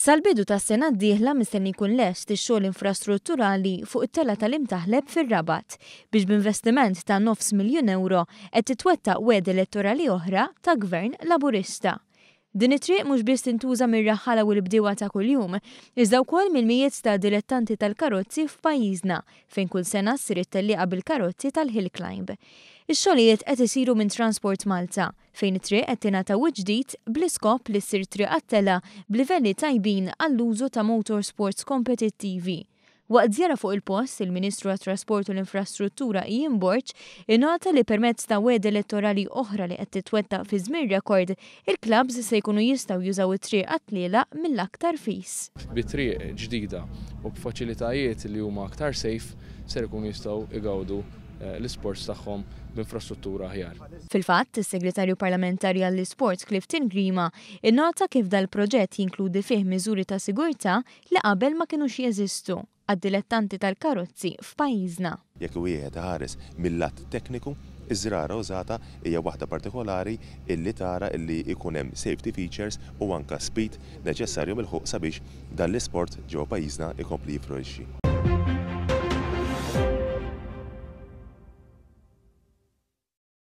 Sal-bidu tas-sena d-dieħla mistenni jkun lest ix-xogħol infrastrutturali fuq it-telgħa tal-Imtaħleb fir-Rabat biex b'investiment ta' nofs miljun ewro qed titwettaq wegħda elettorali oħra ta' Gvern Laburista. Din it-triq mhux biss tintuża mir-raħħala u l-bdiewa ta' kuljum, iżda wkoll mill-mijiet ta' dilettanti tal-karozzi f'pajjiżna fejn kull sena ssir it-tellieqa bil-karozzi tal-Hill Climb. Ix-xogħlijiet qed isiru minn Transport Malta, fejn it-triq qed tingħata wiċċ ġdid bl-iskop li ssir triq għat-telgħa b'livelli tajbin għall-użu ta' motorsports kompetittivi. Waqt żjara fuq il-post, il-Ministru għat-Trasport u l-Infrastruttura Ian Borg innota li permezz ta' wegħda elettorali oħra li qed titwettaq fi żmien rekord, il-klabbs se jkunu jistgħu jużaw it-triq għat-tlielaq mill-aktar fis. Bi triq ġdida u b'faċilitajiet li huma aktar safe ser ikunu jistgħu jgawdu l-isports tagħhom b'infrastruttura aħjar. Fil-fatt, is-Segretarju Parlamentari għall-Isports Clifton Grima innota kif dal-proġett jinkludi fih miżuri ta' sigurtà li qabel ma kinux jeżistu għad-dilettanti tal-karozzi f'pajjiżna. Jekk wieħed iħares mil-lat tekniku, iż-żrara użata hija waħda partikolari illi tara illi jkun hemm safety features u anke speed neċessarju milħuq sabiex dan l-isport ġewwa pajjiżna jkompli jifflorixxi.